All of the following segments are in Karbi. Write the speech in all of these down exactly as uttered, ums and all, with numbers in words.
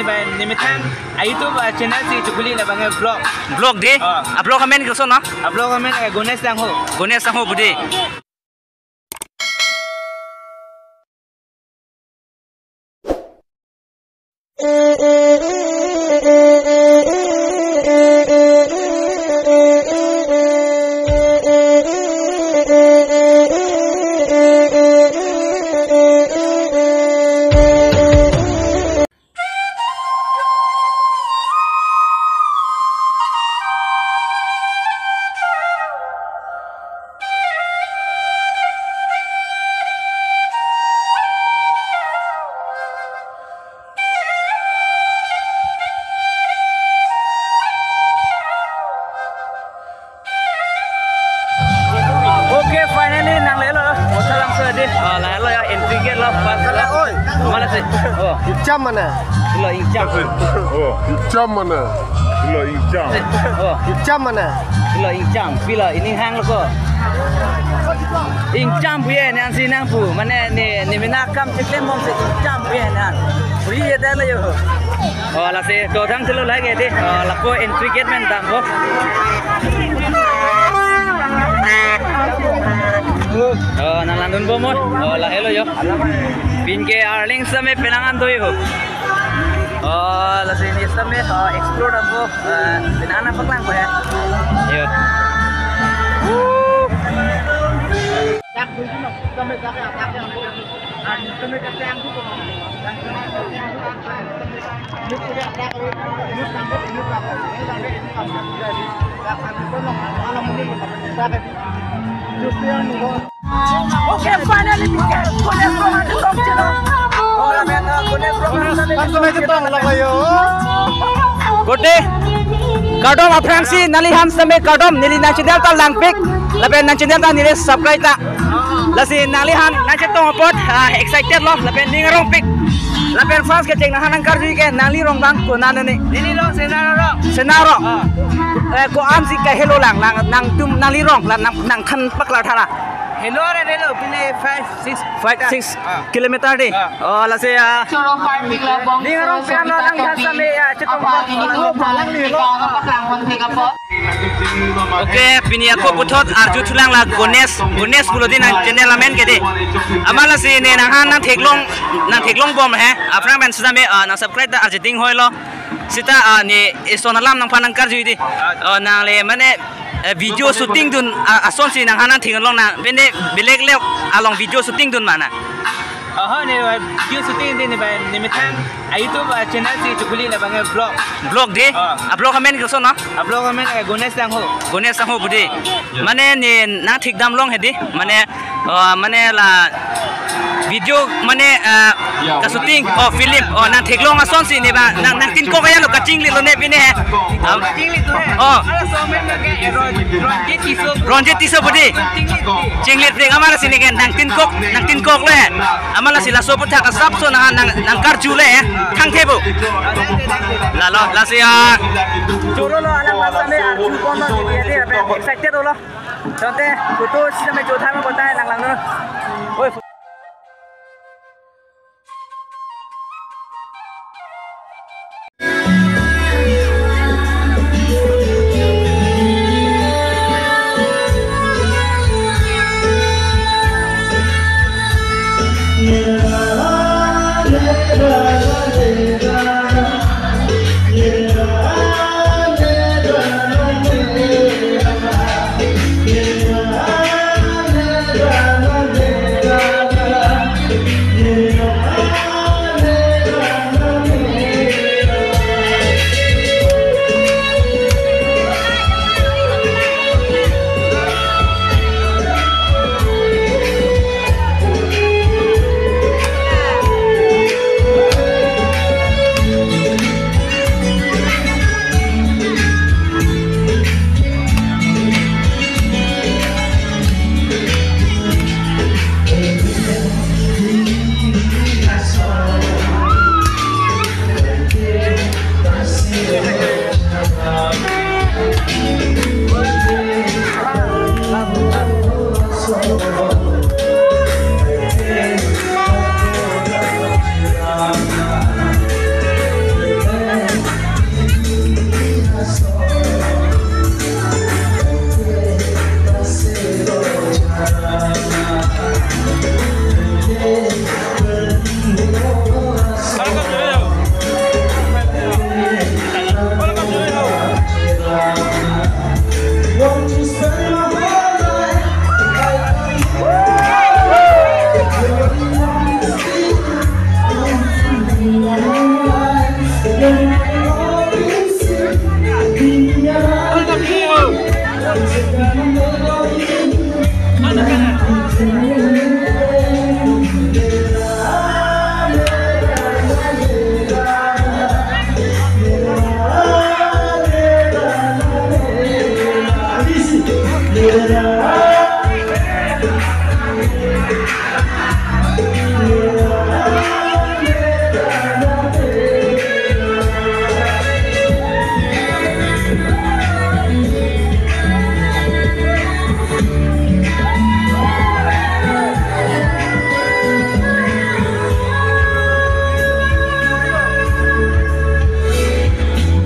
Nemethang a-YouTube, ah, channel si chokuli labang ke vlog. Vlog dei? Ah. A-vlog amen koson na? A-vlog amen, eh, Ganesh Sangho. Ganesh Sangho pu dei. Okay, finally, nanglelo, hotel langso dei. Oh, lahelo ya, entry gate lo, pass lo. Oi. Mana sih? Oh. Ingcham mana? Lo ingcham. Oh. Ingcham mana? Lo ingcham. Oh. Ingcham mana? Lo ingcham. Pilo, ining hanglo ko. Ingcham puye, nangsi nangpu. Mane ne, ne mena akam cheklem bomsi ingcham puye nang. Puye dei lo yo. Oh, lasi, to thang silo lagi dei. Oh, lapu entry gate men dampo. Oh, nanglang dunbom mo. Oh, lahelo yo. Pin ke arleng same penang an do yo. Oh, lasi ne same, oh, explore dampo. Eh, penang an paklang ko ya. Yo. Okay, finally, we get Ganesh Roman to talk to you. Langsung aja tong, lang ayo. Good day. Kardom aphrangsi nangliphan same kardom, neli nang channel ta langpik, lapen nang channel ta neli subscribe ta. Lasi nangliphan nangchetong apot, ah, excited lo, lapen ning arongpik. Lapen first kecheng nanghan nangkarju ke nangli rong abang konat ni? Neli rong Sena rong. Sena rong. Ah. Eh, ko-ansi kahelo lang, lang, nangtum nangli rong, lang, nang, nangthan paklar thara. Helo ra helo, pine five, six. Five, six kilometer dei. Ah. Oh, lasi, ah. Choro parking labang. Ning arong pian lo lang ya same ya, chetong. Apa ini ko palang ni ko, apa palang pon thek apot. Okay, pini ako puthot arju thulang la Ganesh, Ganesh pulo dei nang channel amen ke dei. Amat lasi ne nanghan nangtheklong, nangtheklong bom he. Aphrang pen sitame, ah, nang subscribe ta arje ding hoi lo. Sita, ah, ne eson alam nangphan nangkarju dei. Ah, nangle mane, eh, video shooting dun, ah, asonsi nanghan nangtheklong nang. Pine belek le along video shooting dun mana? Aha, ne, uh, video shooting dei ne bai, nemethang a-YouTube, uh, channel si chokuli labang ke vlog. Vlog dei? Ah. A-vlog amen koson na? A-vlog amen, eh, Ganesh Sangho. Ganesh Sangho pu dei. Ah. Mane ne nangthekdam long he dei. Mane, uh, mane la video mane, uh, ka-shooting, oh, film, oh, nangtheklong asonsi ne ba, nang, nangtinkok ya lo kachinglit lo ne pine he. Chinglit tu he. Oh. Ala somen ke, eh, Ron-, Ronjit Tisso. Ronjit Tisso pu dei. Chinglit. Chinglit prik amat lasi ne ke nangtinkok, nangtinkok le. Amat lasi laso aputhak asapso nang, nang, nangkarju le. Thangthep pu. Lalo, lasi ya. Choro lo alang masa me arju kono ke dia dia excited lo. Tangte photo sitame jo thar ma batai nanglang no. Oi.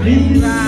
Ringra